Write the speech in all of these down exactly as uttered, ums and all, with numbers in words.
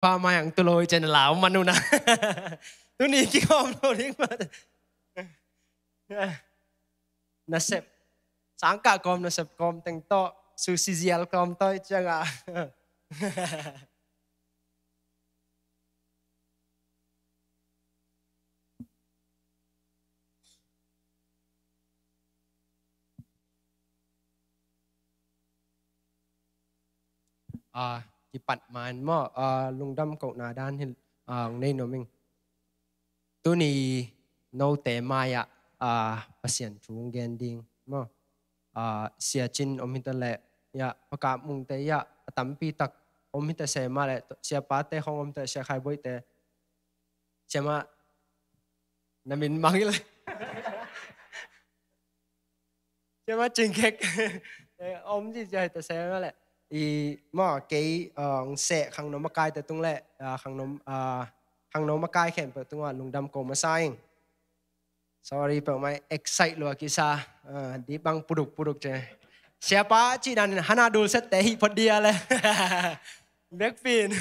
Pa mai ang tu lo i cen lau man una. Tuni kikhawm lo ding mah. Nasep. Sangkah kawm, nasep kawm teng tawh, sushi zial kawm tawh i ciangah. Ah, kipat man maw, ah, lungdam kohna dan hi, ah, nei nuam ing. Tuni note mai-ah, ah, Pasian thu gen ding maw. Ah, Sia Cin om hita leh, ya, Pa Kap Mungte, ya, a tampi tak om hita se mah leh, Sia Pate khong om hita, Sia Khai Boite. Sia mah, na min mang i le. Sia mah Cing Kek. Eh, om ci cia hita se mah leh. I, maw, kei, ah, hong seh khangno makaite tung leh, ah, khangno, ah, khangno makai khempeuh tungah lungdam ko masa ing. Sorry, peuhmah excite lua kisa. Ah, di bang puduk puduk ce. Siapa cih dan hana dul sette hih phot dia le. Blackpink.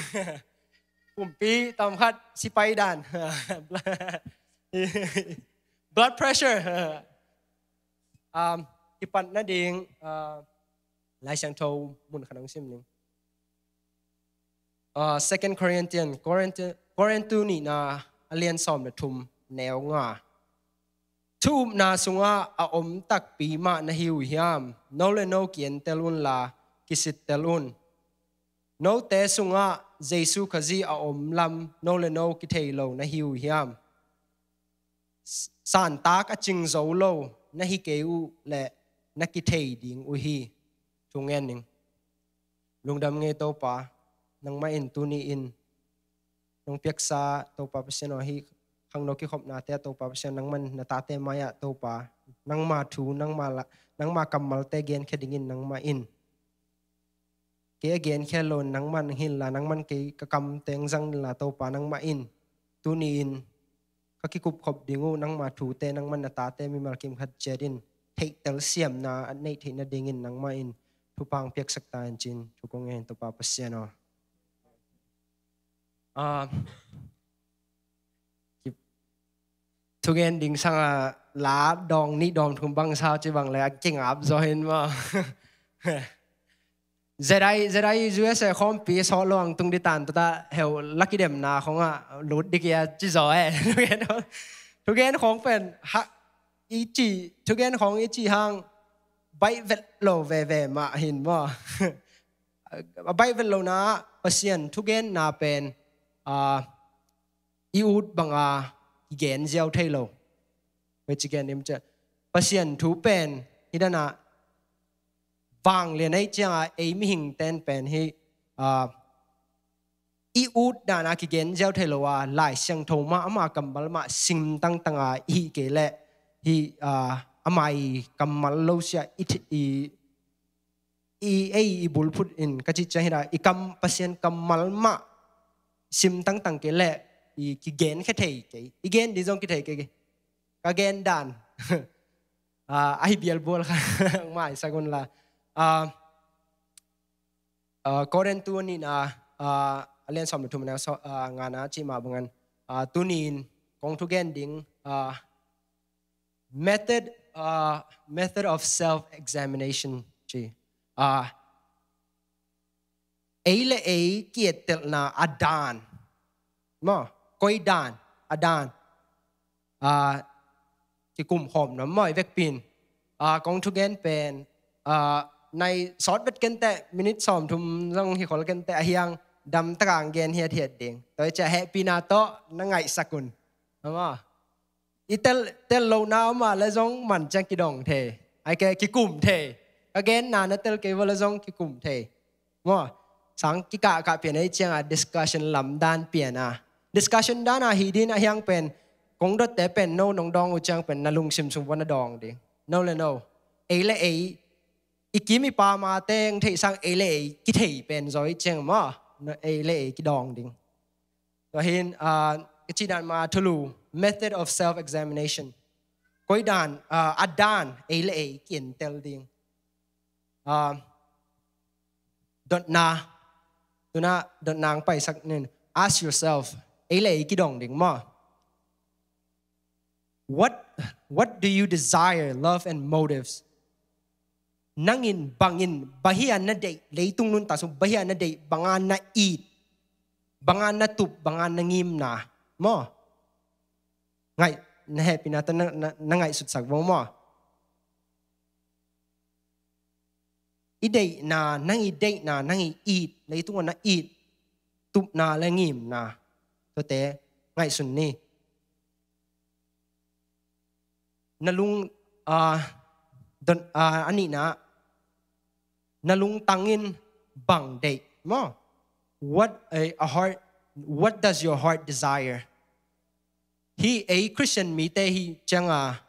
Pumpi tawm khat sipai dan. Blood pressure. Um, kipat nading, uh, Lai Siangtho mun khat hong sim ning. Ah, Second Corinthian, Korintu, Korintu nihna a lian sawm le thum neu nga. Thu upna sungah a om takpi mah na hi uh hiam? No le no ki-entel unla, kisittel un. Note sungah Jesu Khazih a om lam no le no kithei lo na hi uh hiam? S-, santak a cing zo lo na hi kei uh leh na kithei ding uh hi. Thu ngen ning. Lungdam ngei Topa, nangmah in tuni-in nong piaksa Topa Pasian aw, hih khangno kikhopnate ah Topa Pasian, nangman na tate mai-ah Topa, nangma thu, nangma la-, nangma kammalte genkhia dingin nangmah in. Kei a genkhia lo nangman hi inla, nangman kei ka kamte hong zang inla Topa, nangmah in tuni-in ka kikupkhop ding uh nangma thute, nangman na tate mimal kim khat ciat in theihtel siamna a neih theih nadingin nangmah in thupha hong piaksak ta in ci-in thu kong ngen, Topa Pasian aw. Ah, ki-, thugen ding sangah la dawng nih dawng thum bang sau ci bang le a kingap zaw hi in maw. Zedai, Zedai U S A khawmpi sawh luang tung ditan tuta heu la kidemna khongah lut dik ia ci zaw e. Thugen khong pen ha, i ci, thugen khong i ci hang baih vet lo veve mah hi in maw. A baih vet lohna ah Pasian thugenna pen, ah, i ut banga kigen ziau thei lo. Pai ci gen dim cia. Pasian thu pen hi dana vanglian ei cianga ei mihing ten pen hi, ah, i ut dana kigen ziau thei lo a, Lai Siangtho mah ama kammal mah sim tangtanga i hih kei leh hi, ah, ama i kammal lo sia i thi-, i, i, ei i bulphut in ka cih ciang hi da, i kam, Pasian kammal mah sim tangtang kei leh i kigen khe thei kei. I gen di zong kithei kei. Ka gen dan. Ah, ahi bialbual kha maisak unla. Ah, ah, Korintu nihna, ah, a lian sawm le thum neu so-, ah, ngana cih mah bangan. Ah, tuni-in kong thugen ding, ah, method, ah, method of self-examination ci. Ah, ei le ei ki-ettelhna a dan. Maw, koi dan, a dan. Ah, kikum khawm nuam maw, i vekpi in. Ah, kong thugen pen, ah, nai sawt vet kenteh, minute sawm thum zong hi khol kenteh, a hiang dam takang gen hiathiat ding. Tua i ciah hehpihna tawh na ngaihsak un. Maw. I tel, tel lohna om a le zong man ciang kidong thei. Ai ke kikum thei. Ka genna na tel kei vo le zong kikum thei. Maw, sang kikahkah pian ei cianga discussion lam dan pian a. Discussion dan a hi din a hiang pen, kong dotte pen no nong dawng uh ciang pen na lungsim sung vo na dawng ding. No le no. Ei le ei. I kim i pam a teng theih sang ei le ei kithei pen zaw i ciang maw. No, ei le ei kidawng ding. Tua hin, ah, ka cih dan mah thulu, method of self-examination. Koi dan, ah, a dan, ei le ei ki-entel ding. Ah, dotna, tuna dotna ang paisak nin. Ask yourself, ei le ei kidong ding maw? What, what do you desire? Love and motives. Nangin bangin, bang hia na deih, leitung nuntak sung bang hia na deih, banga na it, banga na tup, banga na ngimna maw? Ngaih, na hehpihna tawh na, na, na ngaihsutsak vo maw? I deihna, nang i deihna, nang i it, leitung a na it, tupna le ngimna, tuate ngaihsun ni. Na lung, ah, don, ah, a nihna, na lungtang in bang deih maw? What a, a heart, what does your heart desire? Hih ei Christian mite hih cianga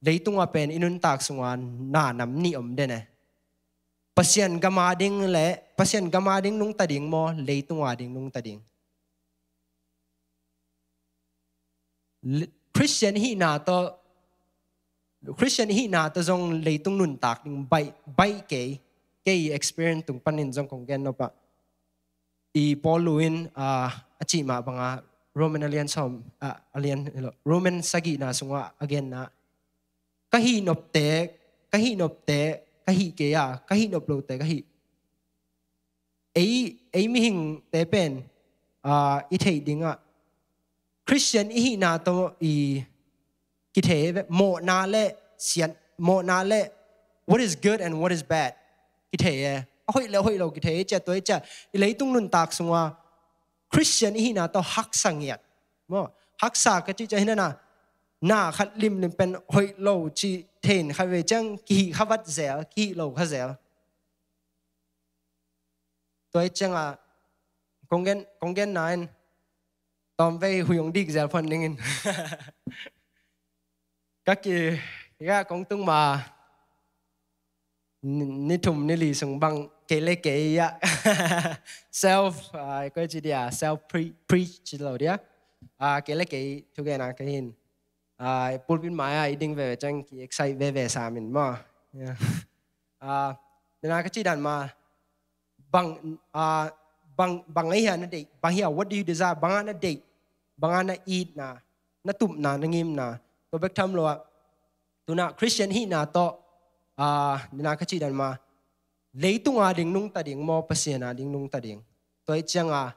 leitung a pen i nuntak sunga na nam nih om den e. Pasian gam a ding le, Pasian gam a ding nungta ding maw, leitung a ding nungta ding? Le-, Christian hihna tawh, Christian hihna tawh zong leitung nuntak ding baih, baih kei, kei experience tung panin zong kong gen nop ah. I Paul lu in, ah, a cih mah banga Roman a lian sawm, ah, a lian, Roman sagihna sungah a genna. Ka hih nopte, ka hih nopte, ka hih kei a, ka hih nop lote, ka hih. Ei, ei mihingte pen, ah, i theih dingah Christian i hihna tawh i kithei ve, mawhna le sian, mawhna le what is good and what is bad kithei e. A hoih le a hoih lo kithei e, cia tua e cia. I leitung nuntak sunga Christian i hihna tawh haksa ngiat maw? Haksa ka cih ciang hi na, na khat limlim pen hoih lo cih theih khat vei ciang kihih kha vat zel, kihih lo kha zel. Tua i cianga kong gen, kong genna in tawmvei huih hong dik zel phot ning in. Ka ki, ka kong tung ma ni, ni thum ni li sung bang kei le kei ah self, ah, koi ci dia, self pre-, preach ci lo dia. Ah, kei le kei thugenna ka hin. Ah, pulpit mai ah i ding veve ciang ki excite veve sam in maw. Yeah. Ah, nana ka ci dan ma bang, ah, bang, bang a hia na deih, bang hia, what do you desire? Bang a na deih, bang a na itna, na tupna, na ngimna. Tua bek tham lo ah, tuna Christian hihna tawh, ah, nana ka ci dan ma, leitung a ding nungta ding maw, Pasian a ding nungta ding? Tua i cianga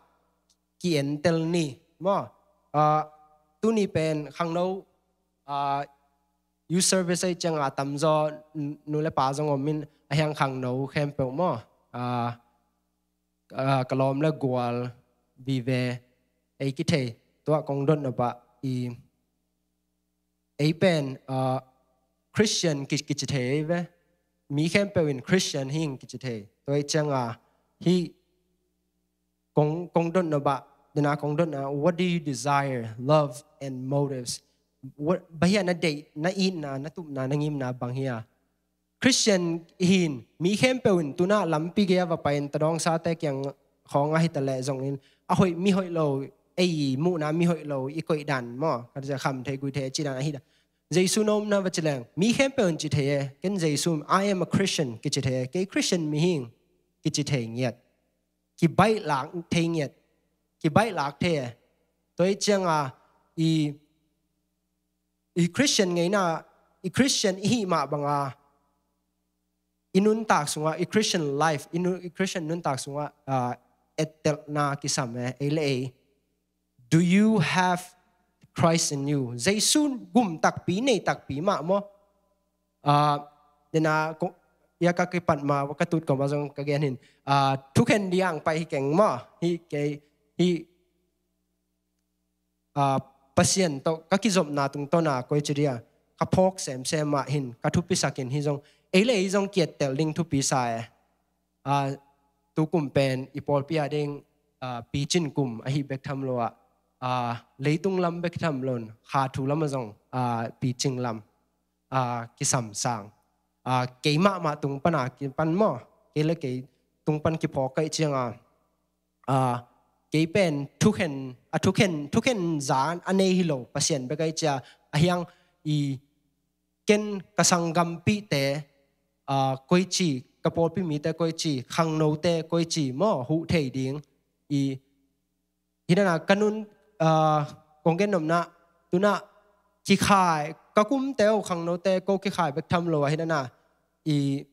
ki-entel ni maw? Ah, tuni pen khangno, ah, youth service a i cianga tamzaw n-, nu le pa zong om in a hiang khangno khempeuh maw? Ah, ah, ka lawm le gual vive ei kithei, tua kong dotna pah i ei pen, ah, Christian ki, kici thei ve. Mi khempeuh in Christian hi ing kici thei. Tua i cianga hih kong, kong dotna pah, dena kong dotna, what do you desire? Love and motives. What, bang hia na deih, na itna, na tupna, na ngimna bang hia? Christian i hin, mi khempeuh in tuna lampi gei a va pai in tadawngsate kiang khawng a hita leh zongin, a hoih mi hoih lo, ei muhna mi hoih lo i koih dan maw? Ka cia kham thei gui thei a ci dan a hita. Jesu na omna va ci leng, mi khempeuh in ci thei e, ken Jesu, I am a Christian, kici thei e, kei Christian mi hi ing kici thei ngiat. Kibaihlak thei ngiat. Kibaihlak thei e. Tua i cianga i, i Christian ngeina, i Christian i hih mah banga i nuntak sungah, i Christian life, i nu-, i Christian nuntak sungah, ah, ettelhna kisam e, ei le ei. Do you have Christ in you? Jesu gum takpi, nei takpi mah maw? Ah, dena ko-, ia ka kipat ma, ka tut ko ma zong ka gen hin. Ah, thukhen diang pai hi keng maw? Hi kei, hi, ah, Pasian tawh ka kizopna tungtawna koi ci dia, ka phawk semsem mah hin, ka thupisak in hi zong, ei le ei zong kiettel ding thupi sa e. Ah, tu kum pen i pawlpi a ding, ah, picin kum ahi bek tham lo ah, ah, leitung lam bek tham lo in, kha thu lam a zong, ah, picing lam, ah, kisam sang. Ah, kei mahmah tung pan a kipan maw, kei le kei tung pan kiphawk kai cianga, ah, kei pen thukhen, a thukhen, thukhen za a nei hi lo, Pasian bek ai cia, a hiang i ken ka sanggampihte, ah, koici, ka pawlpi mite koici, khangnote koici maw, huh thei ding i hi nana ka nun, ah, kong gen nopna, tuna kikhai, ka kumte uh khangnote ko kikhai bek tham lo a hi nana, i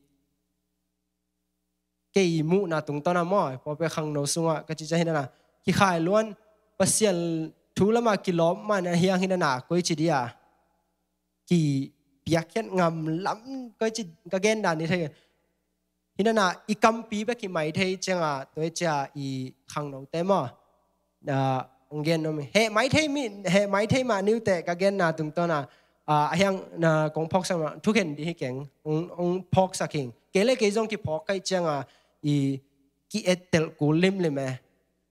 kei muhna tungtawna maw, pawlpi khangno sungah ka ci ciang hi nana kikhai luan, Pasian thu lamah kilawm man a hiang hi nana koi ci dia, kipiakkhiat ngam lam koi ci ka gen dan ni thei. Hi nana i kampi bek hi mai thei cianga, tua hi cia i khangnote maw, ah, hong gen om hi. Heh mai thei mi, heh mai thei mah niute ka genna tungtawna, ah, a hiang na kong phawksak mah thukhen di hi keng, hong, hong phawksak hing. Kei le kei zong kiphawk kaih cianga i ki-ettelh kul limlim e.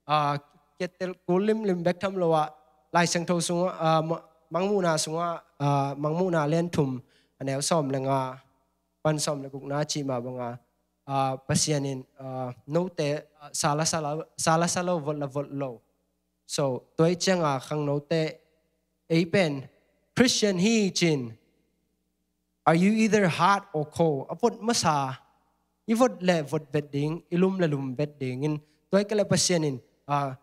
Ah, ki-ettelh kul limlim bek tham lo ah, Lai Siangtho sungah, ah, ma-, Mangmuhna sungah, ah, Mangmuhna lian thum a neu sawm le nga pan sawm le gukna cih mah banga, ah, Pasian in, ah, note, ah, sa la sa la, sa la sa lo, vot la vot lo. So, tua hi cianga khangnote, ei pen Christian hi cin, are you either hot or cold? A vot masa, i vot le vot vet ding, i lum le lum vet dingin, tua hi kei le Pasian in, ah,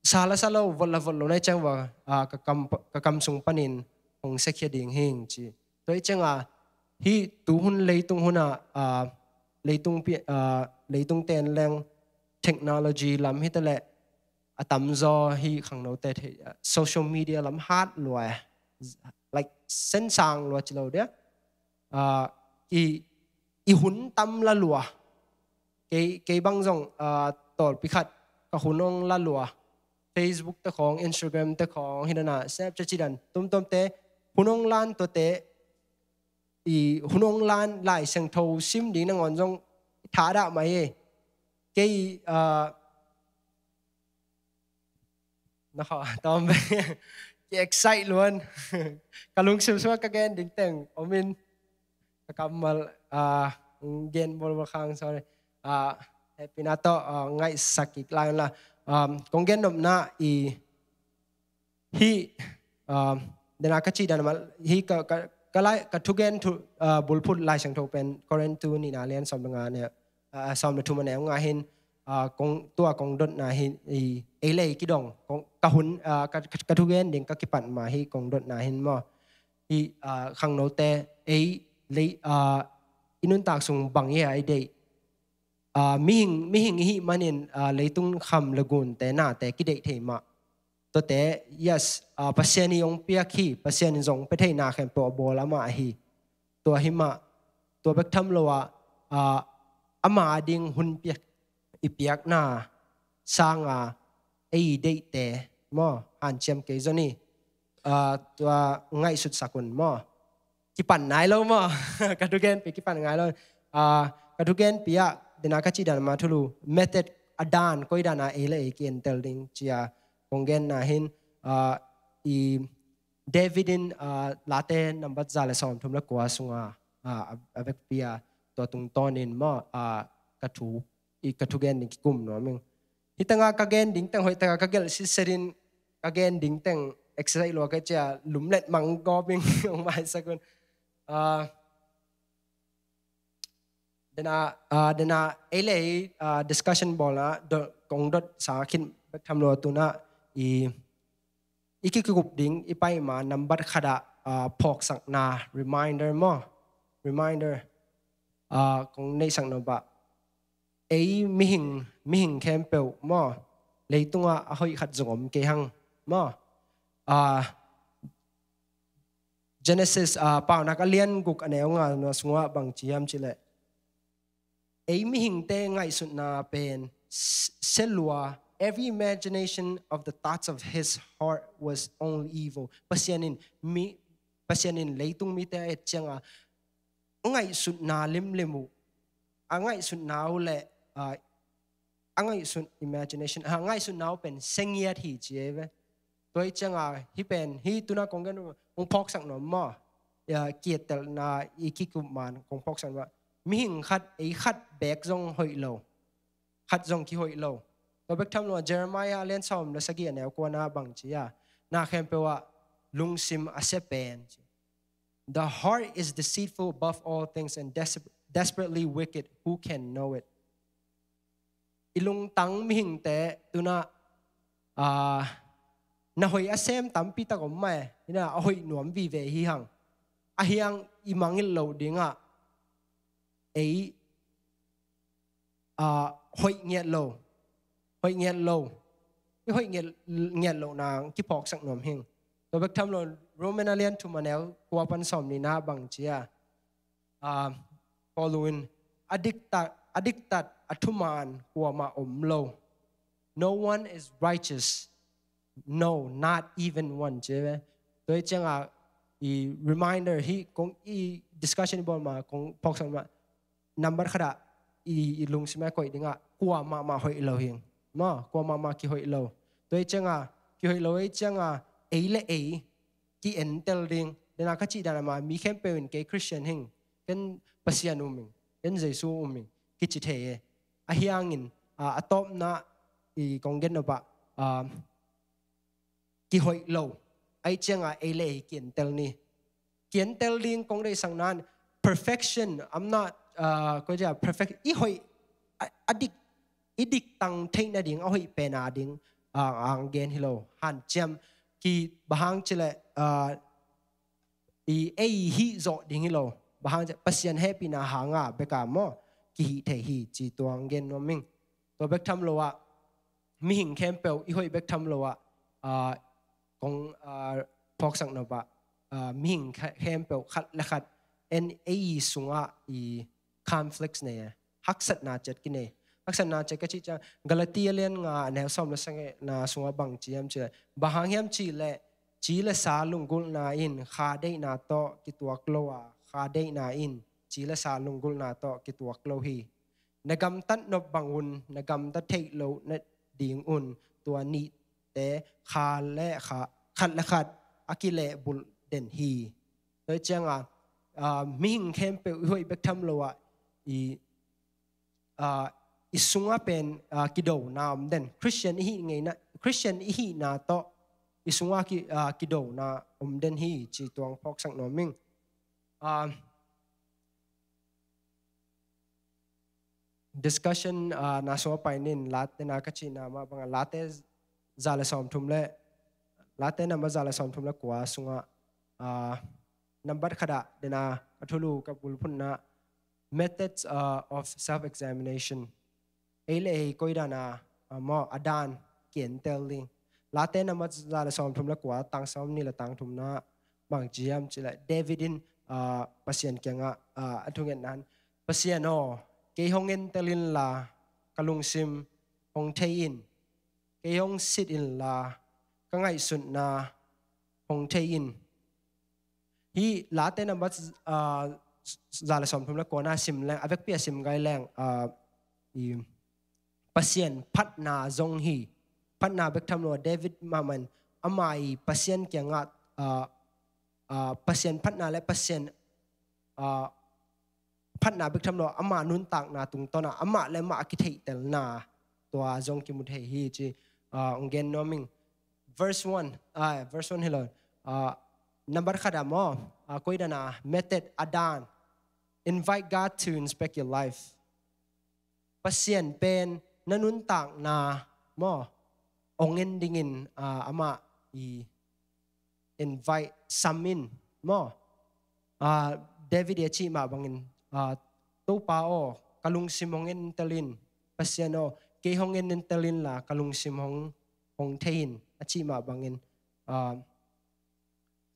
sa la sa lo, vot la vot lo na hi ciang va, ah, ka kam, ka kam sung panin hong siakhia ding hing ci. Tua hi cianga, hi tuhun leitung hunah, ah, leitung pi-, ah, leitung ten leng technology lam hi ta leh a tamzaw hi khangnote thei, ah, social media lam hat lua e. Like, sensang lua ci lo dia. Ah, i, i hun tam la lua. Kei, kei bang zong, ah, tawlpi khat ka hun hong la lua. Facebook te khawng, Instagram te khawng, hi nana, Snapchat ci dan, tumtumte, hun hong lan tuate, i hun hong lan Lai Siangtho sim ding nangawn zong thadah mai e. Kei, ah, na kha, tawm ve. Ki-excite luan. Ka lungsim sungah ka gen ding teng om in, ka kammal, ah, gen bolbol khang, sorry. Ah, hehpihna tawh, ah, ngaihsak kik lai un la. Um, kong gen nopna i, hi, ah, dena ka cih dan mah, hi ka, ka, ka lai, ka thugen thu, ah, bulphuh Lai Siangtho pen Korin tu nihna lian sawm le nga ne, ah, sawm le thum a neu nga hin, ah, kong, tua kong dotna hin, i, ei le ei kidong, kong, ka hun, ah, ka, ka, ka thugen ding ka kipat ma hi kong dotna hin maw. Hi, ah, khangnote, ei le ei, ah, i nuntak sung bang hi a i deih. Ah, mihing, mihing i hih manin, ah, leitung kham le gunte nate kideih thei mah. Tuate, yes, ah, Pasian i hong piak hi, Pasian in zong pia thei na khempeuh a bawl amah ahi. Tua hi mah, tua bek tham lo ah, ah, ama ding hun piak, i piakna sanga ei deihte maw, hanciam kei zaw ni. Ah, tua ngaihsutsak un maw. Kipan nai lo maw. Ka thugenpi kipan ngai lo. Ah, ka thugenpi ah, dena ka cih dan mah thulu, method a dan, koi dana ei le ei ki-entel ding cia kong genna hin, ah, i David in, ah, Late nambat za le sawm thum le kua sunga, ah, a, a vekpi a, tua tungtawnin maw, ah, ka thu, i ka thugen ding kikum nuam ing. Hi tanga ka gen ding teng, hoih taka ka gelh sitset in ka gen ding teng, exercise lua ka cia, lumlet mang gawp ing, hong maisak un. Ah, dena, ah, dena, ei le ei, ah, discussion bawlna, do-, kong dot sa khin bek tham lo tuna, i, i kikup ding, i pai ma, nambat khat ah, ah, phawksakna, reminder maw, reminder, ah, kong neihsak nop ah. Ei mihing, mihing khempeuh maw, leitungah a hoih khat zong om kei hang maw. Ah, Genesis, ah, Paunak a lian guk a neu nga na sungah bang ci hiam cih leh, ei mihingte ngaihsutna pen s-, sia lua, every imagination of the thoughts of his heart was only evil. Pasian in mi, Pasian in leitung mite a et cianga a ngaihsutna limlim uh, a ngaihsutna uh le, ah, a ngaihsut imagination, a ngaihsutna uh pen sia ngiat hi ci ei ve. Tua hi cianga, hi pen, hi tuna kong gen uh, kong phawksak nuam maw. Ya, ki-ettelhna i kikup man kong phawksak nuam. Mihing khat, ei khat bek zong hoih lo. Khat zong kihoih lo. Tua bek tham lo, Jeremiah lian sawm le sagih a neu kuana bang ci a, na khempeuh ah lungsim a sia pen ci. The heart is deceitful above all things and des-, desperately wicked. Who can know it? I lungtang mihingte tuna Ah, na hoih a sem tampi tak om mah e. Hi na, a hoih nuam vive hi hang. A hiang i mangngilh loh dingah ei, ah, hoih ngiat lo. Hoih ngiat lo. I hoih ngiat, ngiat loh nang kiphawksak nuam hing. Tua bek tham lo, Roman a lian thum a neu kua pan sawm nihna bang ci a, ah, Paul in, a diktat, a diktat a thuman kuamah om lo. No one is righteous. No, not even one. Ci ve. Tua hi ciangah i reminder hi, kong i discussion i bawl ma, kong phawksak ma, number khat ah i, i lungsim a koih dingah kuamah mah hoih lo hing. Maw, kuamah mah kihoih lo. Tua hi ciangah, kihoih lo hi ciangah, ei le ei ki-entel ding. Dena ka cih dan a ma, mi khempeuh in kei Christian hing, ken Pasian um hing, ken Jesu um hing, kici thei e. A hiangin, ah, a tawpna i kong gen nop ah, ah, kihoih lo. Ahi ciangah ei le ei ki-entel ni. Ki-entel ding kong deihsak nan, perfection, I'm not, uh, koi dia, perfect, i hoih, a, a dik, i dik tang theih nading, a hoih pen a ding, uh, ang gen hi lo. Hanciam, ki bang hang cileh, uh, i ei hih zawh ding hi lo. Bang hang cileh, Pasian hehpihna hanga beka maw, kihih thei hi, ci tua ang gen nuam ing. Tua bek tham lo ah, mihing khempeuh, i hoih bek tham lo ah, ah, kong, ah, phawksak nop ah, ah, mihing khe-, khempeuh khat le khat en ei sungah i conflicts nei e. Haksatna ciat kinei. Haksatna ciat ka cih ciang Galatia lian nga a neu sawm le sagihna sungah bang ci hiam cih leh, bang hang hiam cih leh, ci le sa lunggulhna in kha deihna tawh kituak lo a, kha deihna in ci le sa lunggulhna tawh kituak lo hi. Na gamtat nop bangun na gamta theih loh nadingun tua nihte kha le kha, khat le khat a kilehbulh den hi. Tua hi ciangah, ah, mihing khempeuh i hoih bek tham lo ah i, ah, i sungah pen, ah, kidona om den. Christian i hih ngeina, Christian i hihna tawh i sungah ki, ah, kidona om den hi, ci tua ang phawksak nuam ing. Ah, discussion, ah, na sungah pai ning, Late na ka cihna mah bangah, Late za le sawmthum le, Late number za le sawmthum le kua sungah, ah, number khat ah, dena ka thulu ka bulphutna, methods, ah, of self-examination. Ei le ei koi dan a, ah, maw, a dan ki-entel ding. Late number za le sawmthum le kua, tang sawmnih le tang thumna, bang ci hiam cih leh, David in, ah, Pasian kiangah, ah, a thungetna in, Pasian aw, kei hong entel inla, ka lungsim hong thei in. Kei hong sit inla, ka ngaihsutna hong thei in. Hih Late number, ah, za le sawmthum le kuana sim leng, a vekpi a sim gai leng, ah, i Pasian phatna zong hi. Phatna bek tham lo, David mahmah in ama i Pasian kiangah, ah, ah, Pasian phatna le Pasian, ah, phatna bek tham lo, ama nuntakna tungtawn ah amah le amah a kitheihtelna tua zong kimu thei hi ci, ah, ong gen nuam ing. Verse one, ah, verse one hi lo. Ah, number khat ah maw, ah, koi dan a, method, a dan. Invite God to inspect your life. Pasian pen na nuntakna maw, ong en dingin, ah, amah i invite, sam in maw. Ah, David i a cih mah bangin, ah, Topa aw, ka lungsim hong entel in. Pasian aw, kei hong entel inla, ka lungsim hong, hong thei in, a cih mah bangin, ah,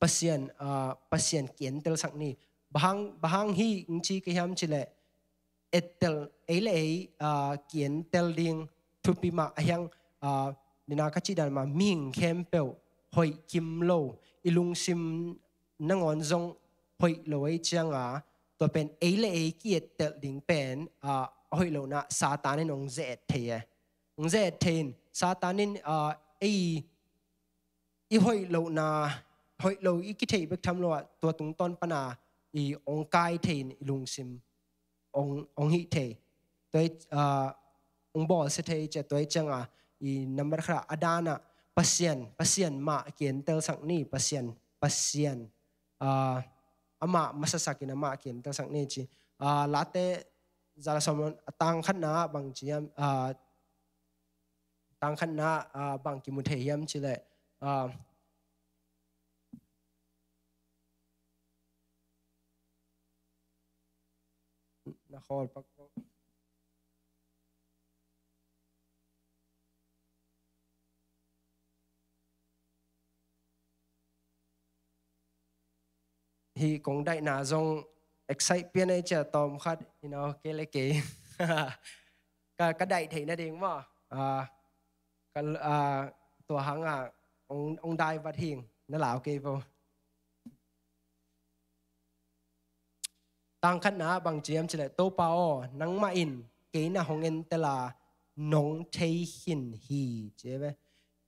Pasian, ah, Pasian ki-entelsak ni. Bang hang, bang hang hih ong ci ka hiam cih leh, ettel, ei le ei, ah, ki-entel ding thupi mah a hiang, ah, nina ka cih dan mah, mihing khempeuh hoih kim lo, i lungsim nangawn zong hoih lo ahi cianga, tua pen ei le ei ki-ettel ding pen, ah, a hoih lohna Satan in ong ze-et thei e. Ong ze-et thei in, Satan in, ah, ei i hoih lohna, hoih lo i kitheih bek tham lo ah, tua tungtawn pana i ong kai thei in, i lungsim ong, ong hih thei. Tua hi, ah, ong bawlsia thei cia, tua hi cianga i number khat a dan ah Pasian, Pasian mah ki-entelsak ni, Pasian, Pasian, ah, amah masasak in amah ki-entelsak ni ci. Ah, Late za le sawm a tang khatna ah bang ci hiam, ah, Tangkhatna, ah, bang kimu thei hiam cileh, ah, na khawl pak. Hih kong daihna zong excite pian ei cia tawm khat, you know, kei le kei. Ka, ka daih theih nading maw. Ah, ka, ah, tua hangah ong, ong dai vat hing na lau kei vo. Tangkhatna bang ciam cileh, Topa aw, nangmah in kei na hong entel a nong thei khin hi, ci ve.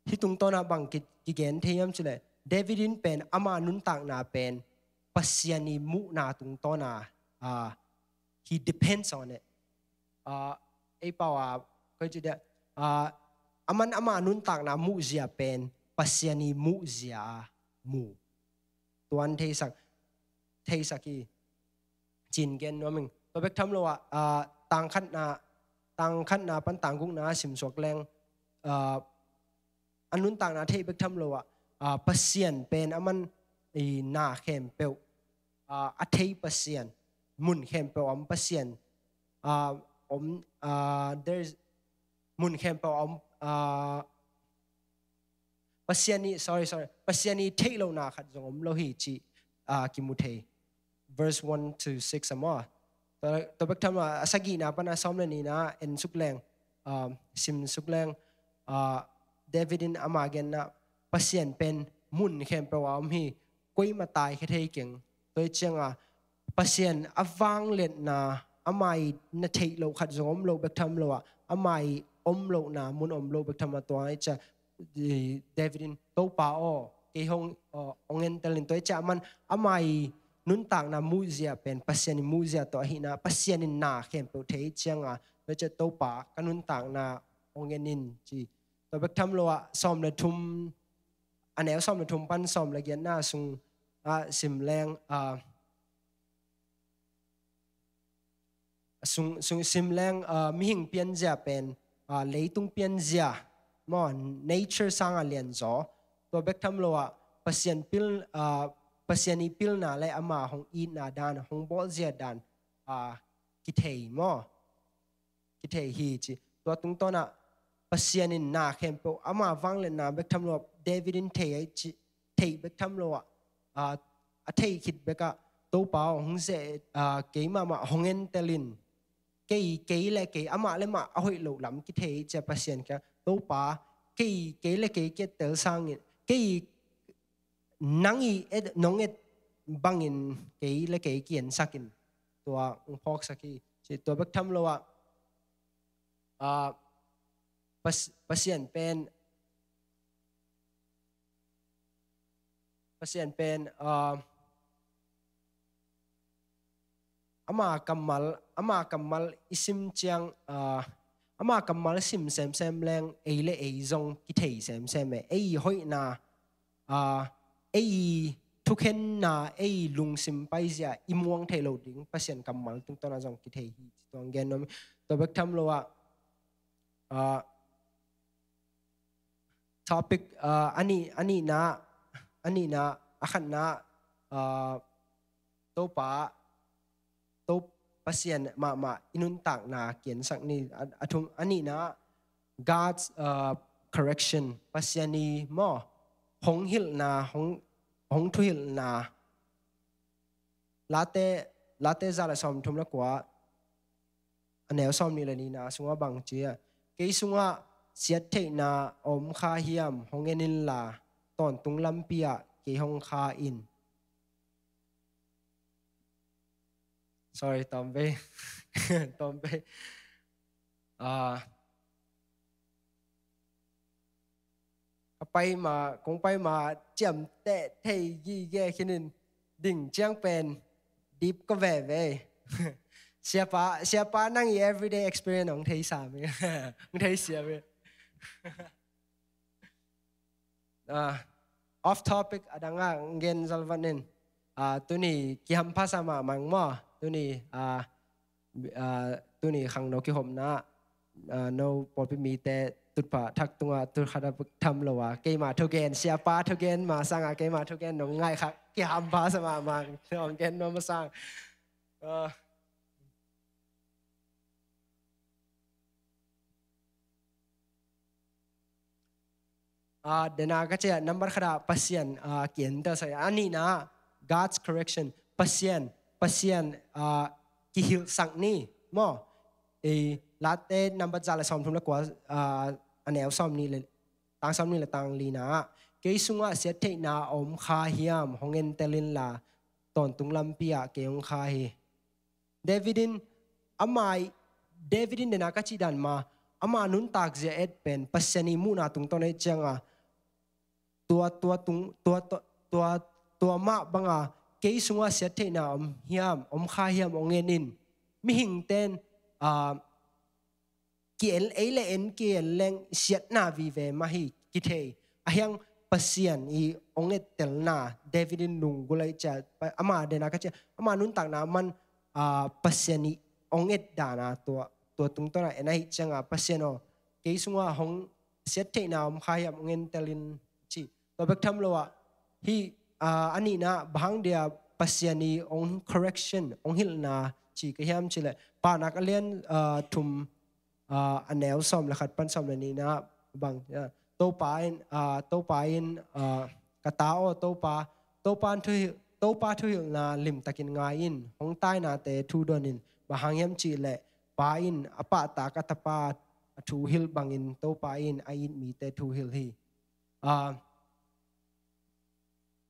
Hih tungtawnah bang ki, kigen thei hiam cileh, David in pen ama nuntakna pen Pasian i muhna tungtawnah, ah, he depends on it. Ah, ei pau a, koi ci dia, ah, aman ama nuntakna muhzia pen Pasian i muhzia a mu. Tuan theisak, theisak hi. Cin gen nuam ing. Tua bek tham lo ah, ah, tangkhatna, tangkhatna pan tanggukna simsuak leng, ah, a nuntakna thei bek tham lo ah, ah, Pasian pen aman i na khempeuh, ah, a thei Pasian, mun khempeuh om Pasian, ah, om, ah, there's, mun khempeuh om, ah, Pasian i, sorry, sorry, Pasian i theih lohna khat zong om lo hi cih, ah, kimu thei. Verse one to six a maw. Tua, tua bek tham lo ah, a sagihna pan a sawm le nihna en suk leng, ah, sim suk leng, ah, David in ama genna, Pasian pen mun khempeuh a om hi, koimah taikhia thei keng. Tua hi cianga Pasian a vangliatna, ama i na theih loh khat zong om lo bek tham lo ah, ama i om lohna mun om lo bek tham a tua hi cia, i, David in, Topa aw, kei hong, aw, hong entel in, tua hi cia aman ama i nuntakna muhzia pen Pasian i muhzia tawh ahihna, Pasian in na khempeuh thei cianga, tua hi cia Topa ka nuntakna hong en in ci. Tua bek tham lo ah sawm le thum, a neu sawm le thum pan sawm le giatna sung, ah, sim leng, ah, sung, sung sim leng, ah, mihing pianzia pen, ah, leitung pianzia maw, nature sanga lianzaw. Tua bek tham lo ah Pasian pil, ah, Pasian i pilna le ama hong itna dan, hong bawlzia dan, ah, kithei maw. Kithei hi ci. Tua tungtawnah Pasian in na khempeuh ama vangliatna bek tham lo ah, David in thei ahi ci, thei bek tham lo ah, ah, a thei khit bekah, Topa aw, hong ze, ah, kei mahmah hong entel in, kei, kei le kei, amah le mah a hoih loh lam kithei cia Pasian kiang, Topa, kei, kei le kei ki-ettel sangin, kei nang i et, nong et bangin kei le kei ki-ensak in, tua hong phawksak hi ci. Tua bek tham lo ah, ah, Pas-, Pasian pen, Pasian pen, ah, ama kammal, ama kammal i sim ciang, ah, ama kammal sim semsem leng ei le ei zong kithei semsem e. Ei hoihna, ah, ei thukhenna, ei lungsim paizia i muang thei lo ding Pasian kammal tungtawnah zong kithei hi. Tua hong gen nuam. Tua bek tham lo ah, ah, topic, ah, a nih, a nihna, a nihna, a khatna, ah, Topa, To, Pasian mahmah i nuntakna kiansak ni, a, a thum, a nihna, God's, ah, correction, Pasian i maw, hong hilhna, hong, hong thuhilhna. Late, Late za le sawm thum le kua, a neu sawm nih le nihna sungah bang ci a, kei sungah siat theihna om kha hiam, hong en inla, tawntung lampi ah kei hong kha in. Sorry, tawm vei. Tawm vei. Ah, ka pai ma, kong pai ma ciamteh thei gige khin in, ding ciang pen deep ka veve. Siapa, siapa nang i everyday experience hong thei sam hi. Hong thei siam hi. Ah, off topic a dang ah gen zal vat ning. Ah, tuni kihampha sa mahmah ing maw. Tuni, ah, ah, tuni khangno kihopna, ah, no pawlpi mite tutphah thak tungah tutkhat a tham lo a, keima thugen, siapa thugen ma sangah keima thugen nong ngaih khak kihampha sa mahmah, nong gen nuam a sang. Ah. Ah, dena ka ciah nambat khat ah Pasian, ah, kientel sak, a nihna God's correction, Pasian, Pasian, ah, kihilhsak ni maw. Eh, Late nambat za le sawmthum le kua, ah, a neu sawmnih le tang sawmnih le tang lina ah, kei sungah siattheihna a om kha hiam, hong entel inla, tawntung lampi ah kei hong kha hi. David in, ama, David in dena ka cih dan ma, ama nuntak zia et pen Pasian i muhna tungtawn ahih cianga, tua, tua tung, tua, tua, tua, tua mah banga kei sungah siattheihna om hiam, om kha hiam, hong en in. Mihingten, ah, ki-en, ei le en ki-en leng siatna vive mah hi kithei. Ahiang Pasian i hong ettelna, David in lunggulh ahih ciah, pa-, ama dena ka ciah, ama nuntakna man, ah, Pasian i hong et dana tua, tua tungtawna en ahih cianga, Pasian aw, kei sungah hong siattheihna om kha hiam, hong entel in ci. Tua bek tham lo ah, hih, ah, a nihna bang hang dia Pasian i hong correction, hong hilhna ci ka hiam cih leh, Paunak a lian, ah, thum, ah, a neu sawm le khat pan sawm le nihna bang, ah, Topa in, ah, Topa in, ah, ka ta aw, Topa, Topa thu hi-, Topa thuhilhna limtakin ngai in, hong tainate thu don in, bang hang hiam cih leh, Pa in a pahtak a tapa a thu hilh bangin Topa in a it mite thu hilh hi. Ah,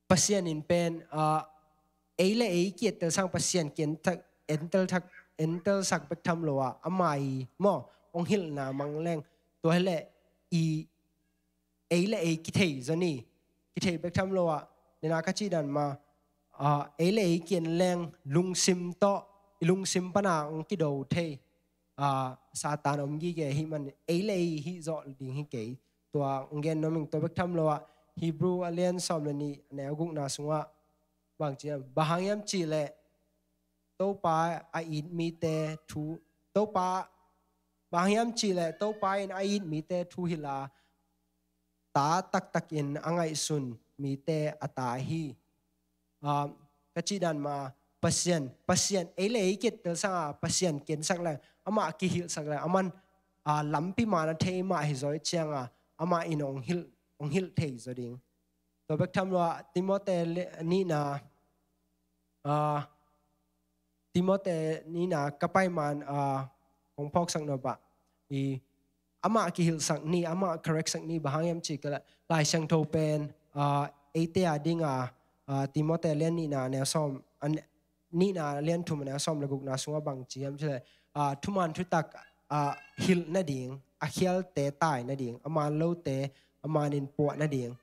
Pasian in pen, ah, ei le ei ki-ettel sang Pasian ki-entel, entel thak, entelsak bek tham lo ah, ama i maw, hong hilhna mang leng, tua hi leh i ei le ei kithei zaw ni, kithei bek tham lo ah, dena ka cih dan ma, ah, ei le ei ki-en leng lungsim tawh, i lungsim pana hong kido thei, ah, Satan om gige ahih man, ei le ei hih zawh ding hi kei. Tua hong gen nuam ing. Tua bek tham lo ah, Hebrew a lian sawm le nih, a neu gukna sungah bang ci hiam, bang hang hiam cih leh Topa a it mite thu, Topa, bang hang hiam cih leh Topa in a it mite thu hilh a, ta taktakin a ngaihsun mite a ta hi. Ah, ka cih dan ma, Pasian, Pasian, ei le ei ki-ettel sanga Pasian ki-ensak leng, amah kihilhsak leng, aman, ah, lampi man a thei mah hi zaw ahih cianga, amah in hong hilh, hong hilh thei zaw ding. Tua bek tham lo ah, Timote le-, nihna, ah, Timote nihna ka pai man, ah, kong phawksak nop ah, i, amah kihilhsak ni, amah correctsak ni, bang hang hiam cih leh, Lai Siangtho pen, ah, eite a dinga, ah, Timote lian nihna neu sawm, a ne-, nihna lian thum a neu sawm le gukna sungah bang ci hiam cih leh, ah, thuman thutak, ah, hilh nading, a khialte tai nading, a man lote a manin puah nading,